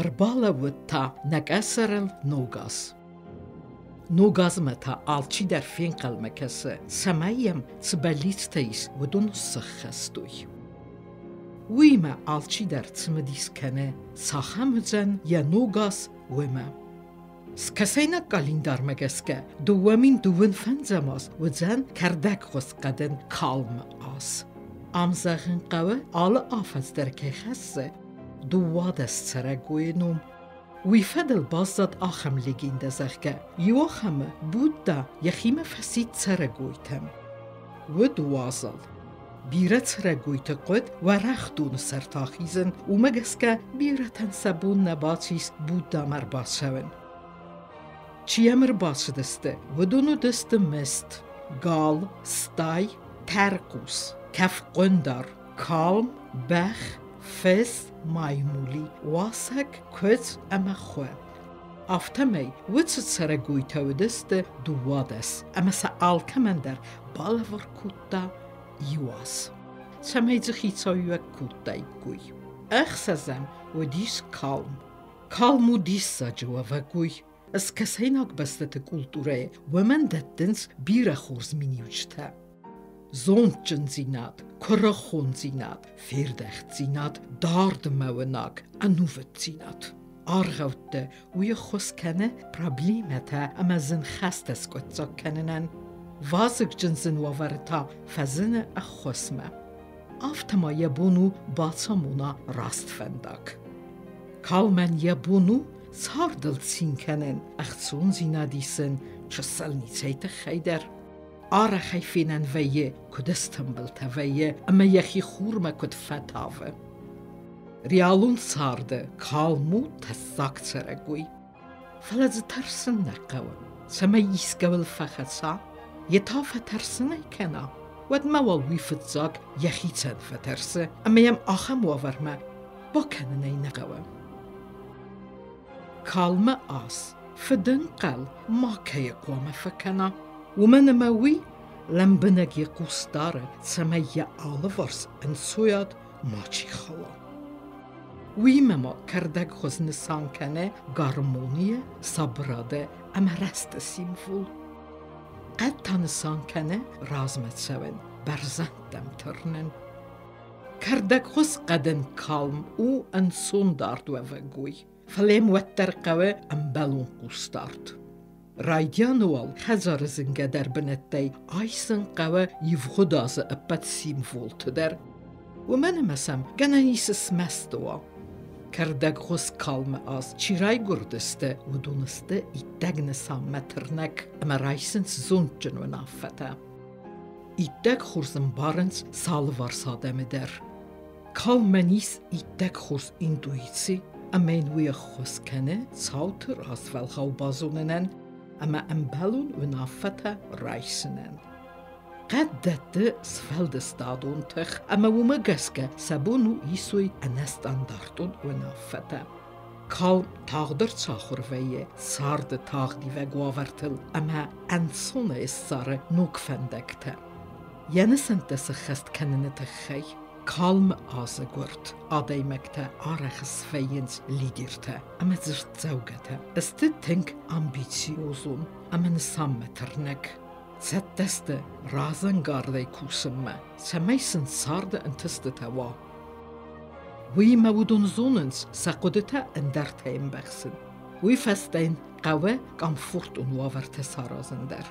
Ӕрбалӕууыд та нӕ къӕсӕрыл ног аз. Ног азмӕ та алчидӕр фенхъӕлмӕ кӕсы, цӕмӕй йӕм цы бӕллицтӕ ис, уыдон сӕххӕст уой. Уыимӕ алчидӕр цымыдис кӕны, цахӕм уыдзӕн йӕ ног аз, уымӕ. Скӕсӕйнаг къӕлиндармӕ гӕсгӕ 2025 аз уыдзӕн кӕрдӕгхуыз хъӕдын калмы аз. Ам зӕгъын хъӕуы, алы афӕдз дӕр кӕй хӕссы 12 цӕрӕгойы ном. Уый фӕдыл баззад ахӕм легендӕ, зӕгъгӕ, иуахӕмы Будда йӕхимӕ фӕсидт цӕрӕгойтӕм. Уыд уазал. Бирӕ цӕрӕгойты хъуыд уӕрӕх доны сӕрты ахизын, уымӕ гӕсгӕ бирӕтӕн сӕ бон нӕ бацис Буддамӕ ӕрбацӕуын. Чи йӕм ӕрбацыдысты, уыдон уыдысты мыст, гал, стай, тӕрхъус, кӕфхъуындар, калм, бӕх, фыс, маймули, уасӕг, куыдз ӕмӕ хуы. Афтӕмӕй уыцы цӕрӕгойтӕ уыдысты 12 ӕмӕ сӕ алкӕмӕн дӕр балӕвар кодта иу аз, цӕмӕй дзы хицауиуӕг кодтаиккой. Ӕхсӕзӕм уыдис калм. Калм у диссаджы уӕвӕгой. Скӕсӕйнаг бӕстӕты культурӕйы уымӕн дӕттынц бирӕ хорз миниуджытӕ. Зондджындзинад, куырыхондзинад, фердӕхтдзинад, дардмӕуынаг ӕнувыддзинад. Аргъӕутты уый ӕххуыс кӕны проблемӕтӕ ӕмӕ зын хӕстӕ скъуыддзаг кӕнынӕн. Вазыгджын зын уавӕры та фӕзыны ӕххуысмӕ. Афтӕ ма йӕ бон у бацамона раст фӕндаг. Калмӕн йӕ бон у цардыл цин кӕнын, ӕхцондзинад исын чысыл ницӕй тыххӕй дӕр. Арӕхӕй фенӕн вӕййы, куыд стымбылтӕ вӕййы ӕмӕ йӕхи хурмӕ куыд фӕтавы. Реалон царды калм у тӕссаг цӕрӕгой. Фӕлӕ дзы тӕрсын нӕ хъӕуы, цӕмӕй искӕуыл фӕхӕца, йе та фӕтӕрсынӕй кӕна, уӕдмӕ уал уый фыццаг йӕхицӕн фӕтӕрсы ӕмӕ йӕм ахӕм уавӕрмӕ бакӕнынӕй нӕ хъӕуы. Калмы ас фыдӕнхъӕл макӕйы хъуамӕ фӕкӕна, уымӕн ӕмӕ уый лӕмбынӕг йӕ хъус дары, цӕмӕй йӕ алыварс ӕнцойад мачи хала. Уыимӕ ма кӕрдӕгхуыз нысан кӕны гармонийы, сабырады ӕмӕ рӕзты символ. Хъӕд та нысан кӕны размӕ цӕуын, бӕрзӕндтӕм тырнын. Кӕрдӕгхуыз хъӕдын калм у ӕнцондард уӕвӕгой, фӕлӕ йӕм уӕддӕр хъӕуы ӕмбӕлон хъусдард. Райдианы уал хӕдзары зынгӕдӕр бынӕттӕй айсын хъӕуы ивгъуыд азы ӕппӕт символты дӕр. Уымӕн ӕмӕ сӕм гӕнӕн ис смӕсты уа. Кӕрдӕгхуыз калмы аз чи райгуырдысты, уыдон сты иттӕг нысанмӕ тырнӕг ӕмӕ райсынц зондджын уынаффӕтӕ. Иттӕг хорз ӕмбарынц сӕ алыварс адӕмы дӕр. Калмӕн ис иттӕг хорз интуици, ӕмӕ йын уый ӕххуыс кӕны цауты развӕлгъау базонынӕн ӕмӕ ӕмбӕлон уынаффӕтӕ райсынӕн. Хъӕд дӕтты сфӕлдыстадон тых, ӕмӕ уымӕ гӕсгӕ сӕ бон у исой ӕнӕстандартон уынаффӕтӕ. Калм тагъд ӕрцахуыр вӕййы царды тагъдивӕг уавӕртыл ӕмӕ ӕнцонӕй ссары ног фӕндӕгтӕ. Йӕ нысӕнттӕ сӕххӕст кӕныны тыххӕй калмы азы гуырд адӕймӕгтӕ арӕх свӕййынц лидертӕ ӕмӕ дзырддзӕугӕтӕ. Сты тынг амбициозон ӕмӕ нысанмӕ тырнӕг. Цӕттӕ сты разӕнгардӕй кусынмӕ, цӕмӕй сын царды ӕнтыстытӕ уа. Уыимӕ уыдон зонынц сӕ хъуыдытӕ ӕндӕртӕй ӕмбӕхсын. Уый фӕстӕ йын хъӕуы комфортон уавӕртӕ саразын дӕр.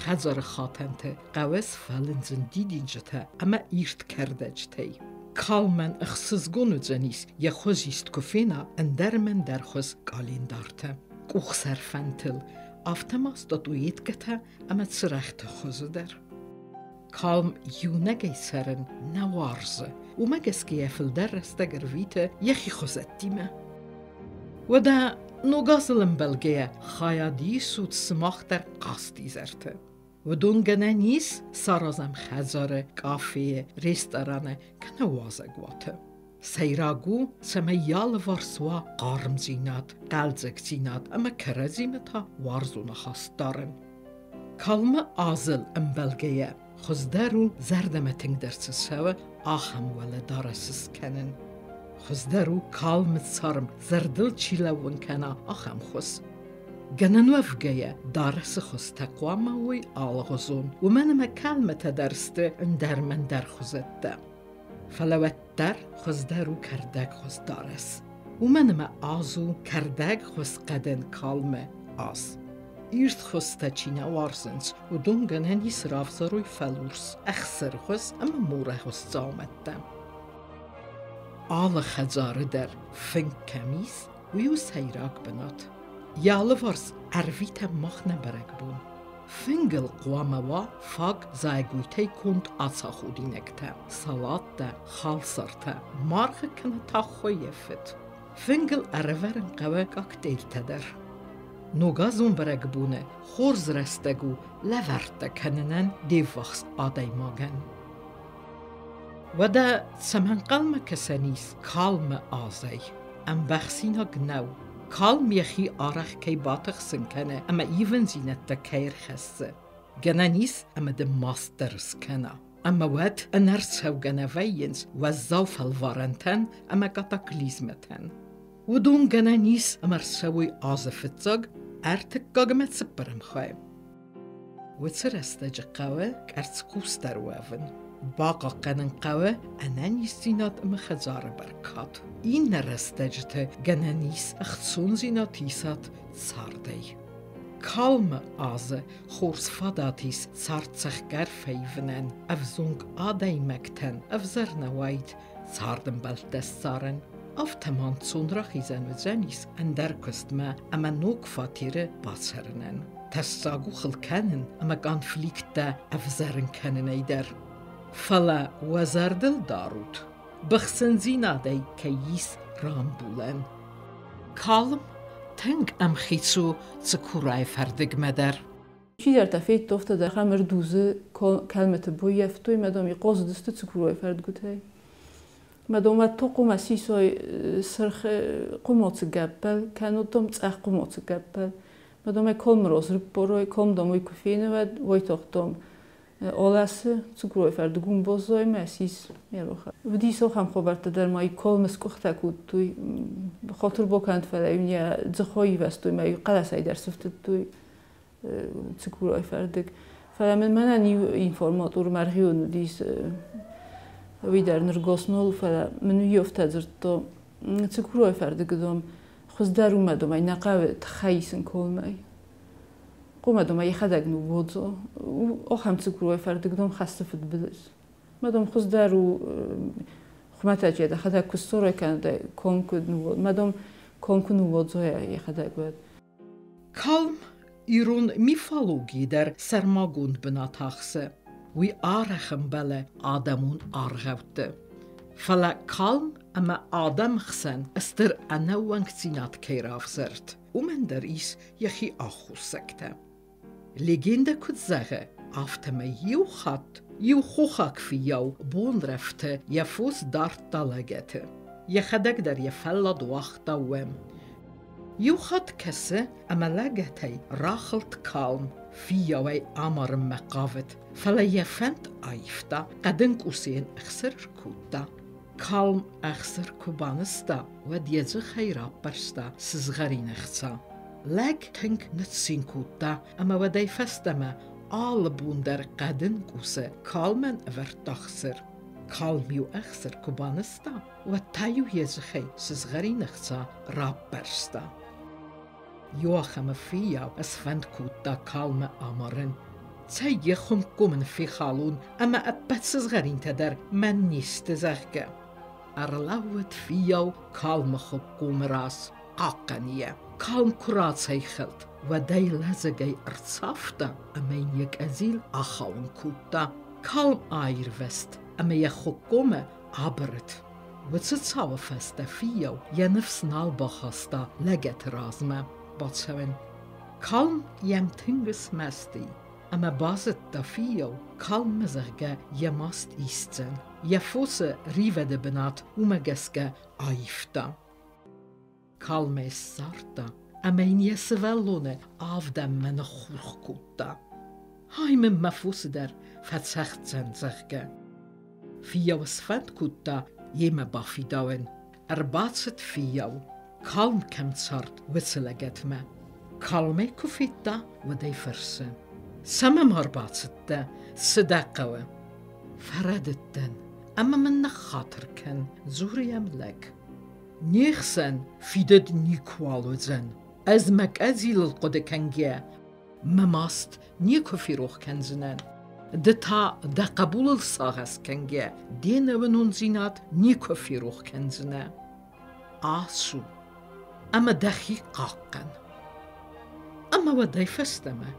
Хӕдзары хатӕнты хъӕуы сфӕлындзын дидинджытӕ ӕмӕ ирд кӕрдӕджытӕй. Калмӕн ӕхсызгон уыдзӕнис, йӕ хуызист куы фена ӕндӕр ӕмӕ ӕндӕр хуыз къӕлиндартӕ, къухсӕрфӕнтыл, афтӕ ма статуэткӕтӕ ӕмӕ цырӕгъты хуызы дӕр. Калм иунӕгӕй цӕрын нӕ уарзы, уымӕ гӕсгӕ йӕ фылдӕр рӕстӕг ӕрвиты йӕхи хуызӕттимӕ. Уӕдӕ ног азыл ӕмбӕлгӕйӕ хайад исут сымах дӕр хъазтизӕрты. Уыдон гӕнӕн ис саразӕм хӕдзары, кафейы, рестораны кӕнӕ уазӕгуаты. Сӕйраг у, цӕмӕй йӕ алыварс уа хъармдзинад, хъӕлдзӕгдзинад ӕмӕ кӕрӕдзимӕ та уарзон ахаст дарын. Калмы азыл ӕмбӕлгӕйӕ, хуыздӕр у зӕрдӕмӕ тынгдӕр цы цӕуы, ахӕм уӕлӕдарӕс скӕнын. Хуыздӕр у калмы царм зӕрдыл чи лӕууын кӕна, ахӕм хуыз. Гӕнӕн уӕвгӕйӕ, дарӕсы хуызтӕ хъуамӕ уой алыгъуызон, уымӕн ӕмӕ кӕлмытӕ дӕр сты ӕндӕр-мӕндӕр хуызӕттӕ. Фӕлӕ уӕддӕр хуыздӕр у кӕрдӕгхуыз дарӕс, уымӕн ӕмӕ аз у кӕрдӕгхуыз хъӕдын калмы аз. Ирд хуызтӕ чи нӕ уарзынц, уыдон гӕнӕн ис равзарой фӕлурс, ӕхсырхуыз ӕмӕ морӕхуыз дзаумӕттӕ. Алы хӕдзары дӕр фынг кӕм ис, уый у сӕйраг бынат. Йӕ алыварс ӕрвитӕм мах нӕ бӕрӕгбон. Фынгыл хъуамӕ уа фаг зайӕгойтӕй конд ацаходинӕгтӕ, салаттӕ, халсартӕ, маргъы кӕнӕ та хуыйы фыд. Фынгыл ӕрӕвӕрын хъӕуы коктейльтӕ дӕр. Ногазон бӕрӕгбоны хорз рӕстӕг у лӕвӕрттӕ кӕнынӕн де ввахс адӕймагӕн. Уӕдӕ цӕмӕ нхъӕлмӕ кӕсӕн ис калмы азӕй? Ӕмбӕхсинаг нӕу, калм йӕхи арӕх кӕй батыхсын кӕны ӕмӕ ивындзинӕдтӕ кӕй ӕрхӕссы. Гӕнӕн ис, ӕмӕ дын маст дӕр скӕна. Ӕмӕ уӕд ӕнӕрцӕугӕ нӕ вӕййынц уӕззау фӕлварӕнтӕн ӕмӕ катаклизмӕтӕн. Уыдон гӕнӕн ис ӕмӕ рцӕуой азы фыццаг, ӕртыккаг ӕмӕ цыппӕрӕм хай. Уыцы рӕстӕджы хъӕуы къӕрцхъусдӕр уӕвын, бахъахъхъӕнын хъӕуы ӕнӕниздзинад ӕмӕ хӕдзары бӕркад. Иннӕ рӕстӕджыты гӕнӕн ис ӕхцондзинад исат цардӕй. Калмы азы хорз фадат ис цард цӕхгӕр фӕивынӕн, ӕвзонг адӕймӕгтӕн ӕвзӕр нӕ уаид цардӕмбӕлттӕ ссарын. Афтӕ ма ӕнцон рахизӕн уыдзӕнис ӕндӕр куыстмӕ ӕмӕ ног фатеры бацӕрынӕн. Тӕссаг у хыл кӕнын ӕмӕ конфликттӕ ӕвзӕрын кӕнынӕй дӕр. Фӕлӕ уӕ зӕрдыл дарут, быхсындзинадӕй кӕй ис рамбулӕн. Калм тынг ӕмхиц у цыкурайы фӕрдыгмӕ дӕр. Чидӕртӕ федтофтӕ дӕр ахӕм ӕрдузы кӕлмыты боййӕфтой, мӕ дам, хъозыдысты цыкурайы фӕрдгуытӕй. Мӕ дам, тохъумӕ сисой сырх хъуымацы гӕппӕл, кӕннод дам цъӕх хъуымацы гӕппӕл. Мӕ дам, комы раз рыппорой, ком дам уый куы фены, уӕд уайтагъд дам аласы цыкурайы фӕрдыг уым баззайы мӕ сис йӕ. Уыдис ахӕм хабӕрттӕ дӕр ма калмы скъуыхтӕ кодтой, хатыр бакӕнӕд, фӕлӕ-иу йӕ дзыхӕй ивӕзтой мӕ-иу хъӕлӕсӕй дӕр сыфтыдтой цыкурайы фӕрдыг. Фӕлӕ мын мӕнӕн иу информатор Мӕргъион уыдис, уый дӕр ныр госнол, фӕлӕ мын уый афтӕ дзырдта, цыкурайы фӕрдыг дам хуыздӕр у мӕ дам ӕй нӕ хъӕуы тыххӕй исын колмӕй. Хъуамӕ дам ӕй йӕхӕдӕг ныууадза. Ахӕм цыкурайы фӕрдыг дам хӕссы фыдбылыз. Мӕ дам хуыздӕр у хуымӕтӕджы дӕхӕдӕг куы ссорай кӕнӕ дӕ ком куы ныууадза, мӕ дам ком куы ныууадза йӕхӕдӕг уӕд. Калм ирон мифологийы дӕр сӕрмагонд бынат ахсы. Уый арӕх ӕмбӕлы адӕмон аргъӕутты. Фӕлӕ калм ӕмӕ адӕмы хсӕн стыр ӕнӕууӕнкдзинад кӕй равзӕрд, уымӕн дӕр ис йӕхи аххосӕгтӕ. Легендӕ куыд зӕгъы, афтӕмӕй иу хатт иу хохаг фыййау бонрӕфты йӕ фос дардта лӕгӕты. Йӕхӕдӕг дӕр йӕ фӕллад уагъта уӕм. Иу хатт кӕсы, ӕмӕ лӕгӕтӕй рахылд калм, фыййауӕй амарынмӕ хъавыд, фӕлӕ йӕ фӕнд аивта, хъӕдын къусы йын ӕхсыр ркодта. Калм ӕхсыр куы банызта, уӕд йӕ дзыхӕй раппӕрста сызгъӕрин ӕхца. Лӕг тынг ныццин кодта ӕмӕ уӕдӕй фӕстӕмӕ алы бон дӕр хъӕдын къусы калмӕн ӕвӕрдта хсыр. Калм-иу ӕхсыр куы банызта, уӕд та-иу йӕ дзыхӕй сызгъӕрин ӕхца раппӕрста. Иуахӕмы фыййау ӕсфӕнд кодта калмы амарын. Цӕй йӕ хуымкъком ын фехалон ӕмӕ ӕппӕт сызгъӕринтӕ дӕр мӕн не сты, зӕгъгӕ. Ӕрлӕууыд фыййау калмы хуыккомы раз, хъахъхъӕны йӕ. Калм куы рацӕйхӕлд, уӕд ӕй лӕдзӕгӕй ӕрцавта ӕмӕ йын йӕ къӕдзил ахауын кодта. Калм аирвӕзт ӕмӕ йӕ хуыккомы абырыд. Уыцы цауы фӕстӕ фыййау йӕ ныфс нал бахаста лӕгӕты размӕ бацӕуын. Калм йӕм тынг смӕсты ӕмӕ базыдта фыййау, калммӕ, зӕгъгӕ, йӕ маст исдзӕн. Йӕ фосы ривӕды бынат уымӕ гӕсгӕ аивта. Калмӕй ссардта ӕмӕ йын йӕ сывӕллоны авдӕнмӕ ныххурх кодта. Ай мын мӕ фосы дӕр фӕцӕгъддзӕн, зӕгъгӕ. Фыййау сфӕнд кодта йемӕ бафидауын. Ӕрбацыд фыййау, калм кӕм цард, уыцы лӕгӕтмӕ. Калмӕй куы федта, уӕд ӕй фӕрсы: Цӕмӕ ма ӕрбацыдтӕ, цы дӕ хъӕуы? Фӕрӕдыдтӕн, ӕмӕ мын ныххатыр кӕн, дзуры йӕм лӕг. Не хсӕн фидыд никуал уыдзӕн. Ӕз мӕ къӕдзилыл хъуыды кӕнгӕ, мӕ маст никуы ферох кӕндзынӕн. Ды та дӕ хъӕбулыл сагъӕс кӕнгӕ, де нӕуынондзинад никуы ферох кӕндзынӕ. Ацу ӕмӕ дӕхи хъахъхъӕн. Ӕмӕ уӕдӕй фӕстӕмӕ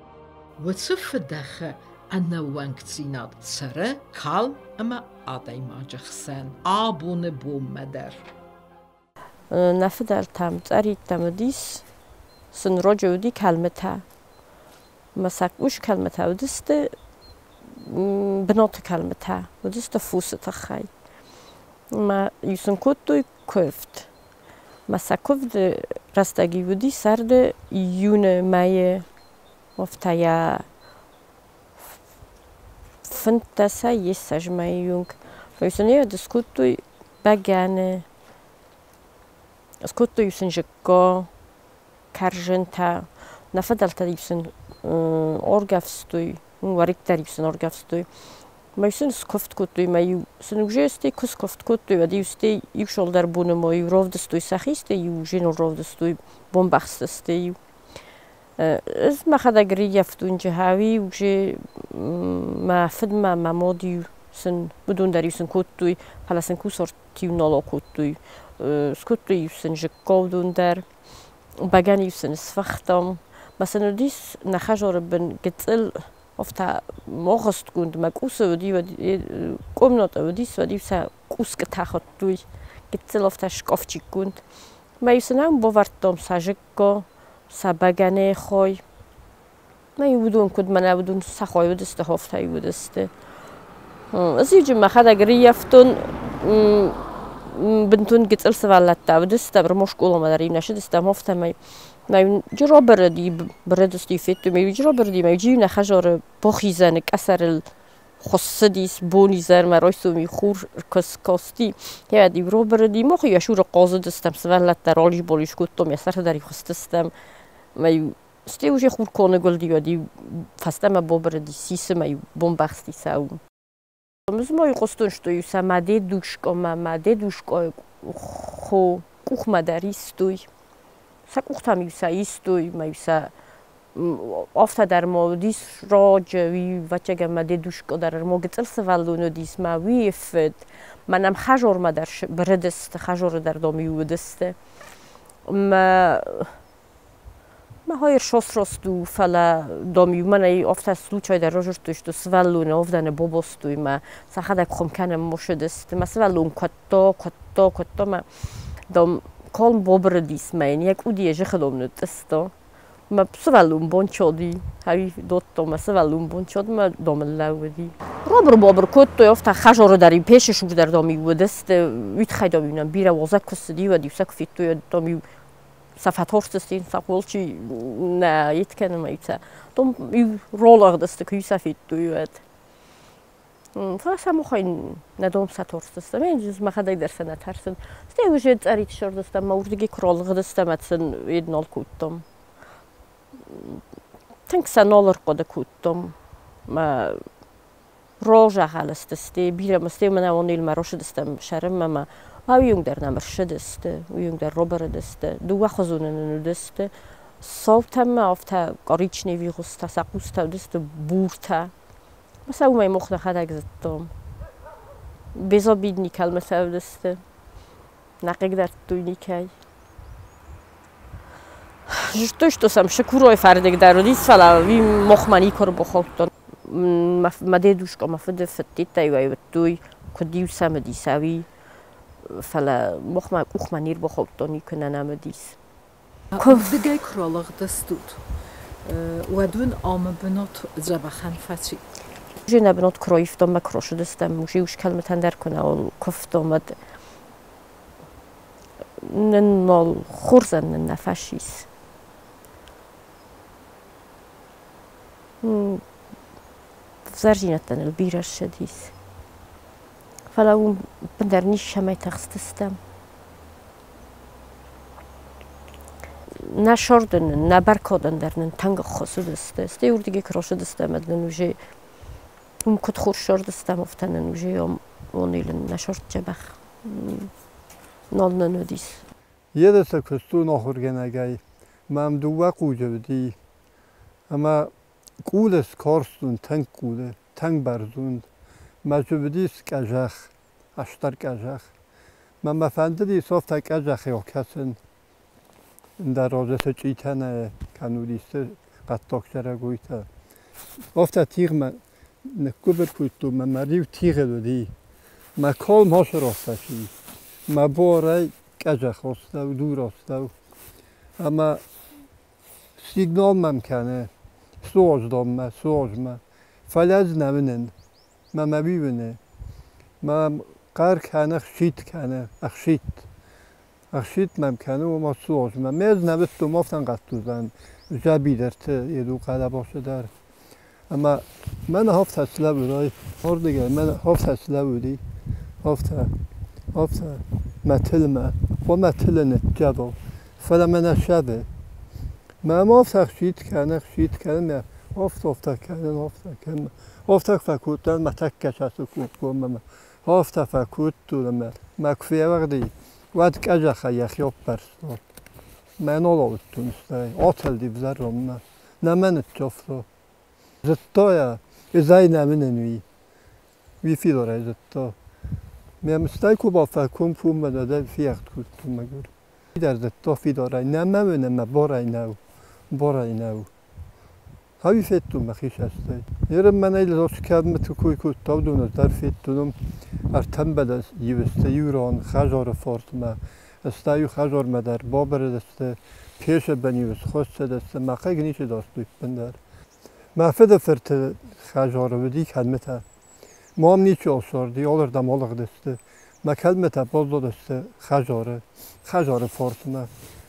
уыцы фыдӕхы ӕнӕууӕнкдзинад цӕры калм ӕмӕ адӕймаджы хсӕн абоны бонмӕ дӕр. Нӕ фыдӕлтӕм цъӕриттӕм уыдис, сын роджы уыди кӕлмытӕ. Мӕ сӕ къус кӕлмытӕ уыдысты бынаты кӕлмытӕ, уыдысты фусы тыххӕй. Мӕ иу сын кодтой куывд. Мӕ сӕ куывды рӕстӕг уыди сӕрды июны мӕйы, афтӕ йӕ 15 ссӕдз мӕйы онг. Иу сын скодтой бӕгӕны, скодтой сын зыкка, кӕрзынтӕ. Нӕ фыдӕлтӕ иу сын ӕргӕвстой, уӕрыкк дӕр-иу сын ӕргӕвстой. Мӕ сын скуывд кодтой, мӕ-иу сын уже стӕй куы скуывд кодтой, уӕд-иу стӕй иу цалдӕр боны ма-иу равдыстой сӕхи, стӕй-иу уже нал равдыстой, бамбӕхстысты-иу. Ӕз мӕхӕдӕг рыййӕфтон джихауи, уже мӕ фыдмӕ мӕ мад-иу сын, уыдон дӕр-иу сын кодтой, фӕлӕ сын кусарт-иу нал акодтой. Скодтой-иу сын зыкка уыдон дӕр, бӕгӕны-иу сын сфыхтам. Мӕ сын уыдис нӕ хӕдзары бын гыццыл афтӕ магъзтгонд мӕ къусы уыди, комнатӕ уыдис, уӕд-иу сӕ къускытӕ хуыдтой, гыццыл афтӕ шкафчикгонд. Мӕ-иу сын ам бавӕрдтам сӕ зыкка, сӕ бӕгӕныйы хай. Мӕ-иу уыдон куыд мӕнӕ уыдон сӕ хай уыдысты, афтӕ-иу уыдысты. Ӕз-иу мӕхӕдӕг ӕрыййӕфтон бынтон гыццыл сывӕллӕттӕ уыдысты, ӕмӕ скъоламӕ дӕр-иу нӕ цыдыстӕм, афтӕмӕй. Мӕ джиро бырыди, бырыдысты федтой, мӕ джиро бырыди, мӕ иу нӕ хӕдзары бахизӕны къӕсӕрыл хуыссыдис бонизӕрмӕ райсоми хур куы скасти, уӕд иу рабырыди, мах йӕ цуры хъазыдыстӕм, сывӕллӕттӕ ралис-балис кодтам, йӕ сӕрты дӕр-иу хызтыстӕм. Мӕ-иу стӕй уже хур куы аныгуылди, уӕд-иу фӕстӕмӕ бабырыди сисы мӕ-иу бамбӕхсти сӕ. Ӕз ма хъуыстон, что-иу сӕ мӕ дедушка мӕ мӕ дедушкайы хо къухмӕ дӕр истой. Сӕ къухтӕм-иу сӕ истой, мӕ-иу сӕ афтӕ дӕр ма уыдис раджы, уый ӕвӕццӕгӕн мӕ дедушка дӕр ма гыццыл сывӕллон уыдис, мӕ уый фыд. Мӕнӕм хӕдзармӕ дӕр бырыдысты, хӕдзары дӕр дам-иу уыдысты. Мӕ Мӕ хайыр сосрост у, фӕлӕ дам-иу мӕнӕй афтӕ случай дӕр разырдтой, что сывӕллоны авдӕны бабастой мӕ сӕхӕдӕг хуым кӕнын мысыдысты. Мӕ сывӕллон куыдта, куыдта, куыдта мӕ дам калм бабырыдис мӕ йын йӕ къуди йӕ зыхы дам ныттъыста. Мӕ сывӕллон банчади, ӕви додта мӕ сывӕллон банчад мӕ дам ын лӕууыди. Рабыр-бабыр кодтой, афтӕ хӕдзары дӕр-иу песы суг дӕр дам-иу уыдысты, уый тыххӕй дам-иу нӕм бирӕ уазӕг куы цыди, уӕд-иу сӕ куы федтой, уӕд дам-иу сӕ фӕтарстысты, сӕ алчи нӕ ид кӕны мӕ сӕ дам иу ралыгъдысты, куы сӕ федтой, уӕд. Фӕлӕ сӕ махӕй нӕ дам сӕ тарстыстӕм, ӕз мӕхӕдӕг дӕр сӕ нӕ тӕрсын. Стӕй уже цъӕрит ссардыстӕм, мӕ уырдыгӕй куы ралыгъдыстӕм, ӕд сын ед нал кодтам. Тынг сӕ нал ӕрхъуыды кодтам. Мӕ разӕгъӕлыстысты, бирӕ мӕ мӕнӕ уонил мӕ росыдыстӕм сӕрынмӕ мӕ уыйонг дӕр нӕм ӕрсыдысты, уыйонг дӕр рабырыдысты, дыууӕ хуызоны нын уыдысты. Саутӕ мӕ афтӕ коричневый гъустӕ, сӕ хъустӕ уыдысты буртӕ. Мӕ сӕ уымӕй мах нӕхӕдӕг зыдтам. Безобидный кӕлмытӕ уыдысты. Нӕ хъыгдардтой никӕй. Зыдтой, что сӕм Шыкуройы фӕрдыг дӕр уыдис, фӕлӕ уый махмӕ никуы ӕрбахаудта. Мӕ дедушка, мӕ фыды фыдтӕ-иу ӕй уыдтой, куыд-иу сӕм уыдис, ӕви, фӕлӕ махмӕ къухмӕ не рбахаудта, никуы нӕ нӕм уыдис. Куывдыгӕй куы ралыгъдыстут, уӕд уын амы бынат дзӕбӕхӕн фӕци? Уже нӕ бынат куы раивтам, мӕ куы рацыдыстӕм, уже ус кӕлмытӕн дӕр куы нал куывтам, уӕд нын нал хорзӕн нын нӕ фӕцис. Ӕвзӕрдзинӕдтӕ ныл бирӕ ссыдис. Фӕлӕ уым ӕппындӕр ницӕмӕй тыхстыстӕм. Нӕ сӕрды нын, нӕ бӕркадӕн дӕр нын тынг ӕххуыс уыдысты. Стӕй уырдыгӕй куы рацыдыстӕм ӕмӕ нын уже уым куыд хорз сӕрдыстӕм, афтӕ нын уже онилын нӕ сӕрд дзӕбӕх нал нын уыдис. Ерысы куыстон ахуыргӕнӕгӕй мӕм дыууӕ хъуджы уыди, ӕмӕ къулы скарстон тынг къулы, тынг бӕрзонд. Мӕ дзы уыдис къӕдзӕх, ӕстӕр къӕдзӕх. Мӕ мӕ фӕндыдис афтӕ къӕдзӕхы акӕсын. Ӕндӕр разы сычъитӕ нӕ кӕм уыдисты хъӕддаг цӕрӕгойтӕ. Афтӕ тигъмӕ ныггуыбыр кодтон мӕ мӕ риу тигъыл уыди. Мӕ калм асырӕзта Мӕ буарӕй къӕдзӕх астӕу, дур астӕу. Ӕмӕ сигнал мӕм кӕны, суаздонмӕ, суазмӕ. Фӕлӕ ӕз нӕ уынын, мӕ мӕ уый уыны. Мӕ хъӕр кӕны, ӕхситт кӕны, ӕхситт. Ӕхситт мӕм кӕны, ома суазмӕ. Ме ӕз нӕ уыдтон, афтӕ ӕнхъӕлдтон, дзӕбидырты еду хъӕлӕбасы дӕр. Ӕмӕ мӕн афтӕ слӕууыд, ардыгӕй мӕн афтӕ слӕууыди, афтӕ, афтӕ мӕ тылмӕ, хъуамӕ тылы ныццӕвон, фӕлӕ мӕ нӕ цӕвы. Мӕм афтӕ ӕхситт кӕны, ӕхситт кӕны, мӕ афтӕ, афтӕ кӕнын, афтӕ кӕнын. Афтӕ фӕкодтон мӕ тӕккӕ сӕсы комкоммӕ. Афтӕ фӕкодтон ӕмӕ мӕ куы февӕрди, уӕд къӕдзӕхӕй йӕхи аппӕрста. Мӕ нал ауыдтон стӕй, атылди взӕронмӕ. Нӕ мӕ ныццавта. Зыдта йӕ, ӕз ӕй нӕмынӕн уый. Уый фидарӕй зыдта. Ме мстӕй куы бафӕкомкоммӕ дӕ фегъд кодтон мӕгуыр. Фидар зыдта фидарӕй, нӕ мӕ уыны мӕ барӕй нӕу, барӕй нӕу. Ӕви федтон мӕхи цӕстӕй. Ныр мӕнӕй лоскӕмыты кой кодта, уыдоны дӕр федтон. Ӕртӕмбӕлӕс иу сты иу ран хӕдзары фарсмӕ, стӕй-иу хӕдзармӕ дӕр бабырыдысты, пецы бын-иу схуыссыдысты, мӕ хъыг ничи дардтой ӕппындӕр. Мӕ фыды фырты хӕдзары уыди кӕлмытӕ. Мам ничи ссарди, алырдӕм алыгъдысты. Мӕ кӕлмытӕ баззадысты хӕдзары, хӕдзары фарсмӕ.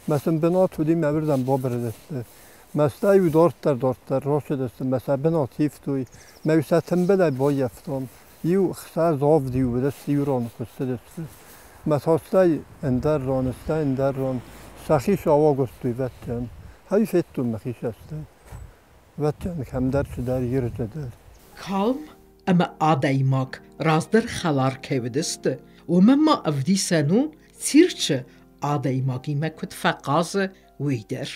Мӕ сын бынат уыди, мӕ уырдӕм бабырыдысты. Мӕ стӕй-иу дарддӕр-дарддӕр рацыдысты, мӕ сӕ бынат ивтой, мӕ-иу сӕ тымбылӕй баййӕфтон. Иу хсӕз авд-иу уыдысты, иу ран хуыссыдысты. Мӕ та стӕй ӕндӕр ран, стӕй ӕндӕр ран сӕхи сауагуырдтой вӕттӕн. Ӕй федтон мӕхи цӕстӕй. Вӕттӕн кӕмдӕр цыдӕр ирдӕ дӕр. Калм ӕмӕ адӕймаг раздӕр хӕлар кӕй уыдысты, уымӕн ма ӕвдисӕн у, цирчы адӕймагимӕ куыд фӕхъазы, уый дӕр.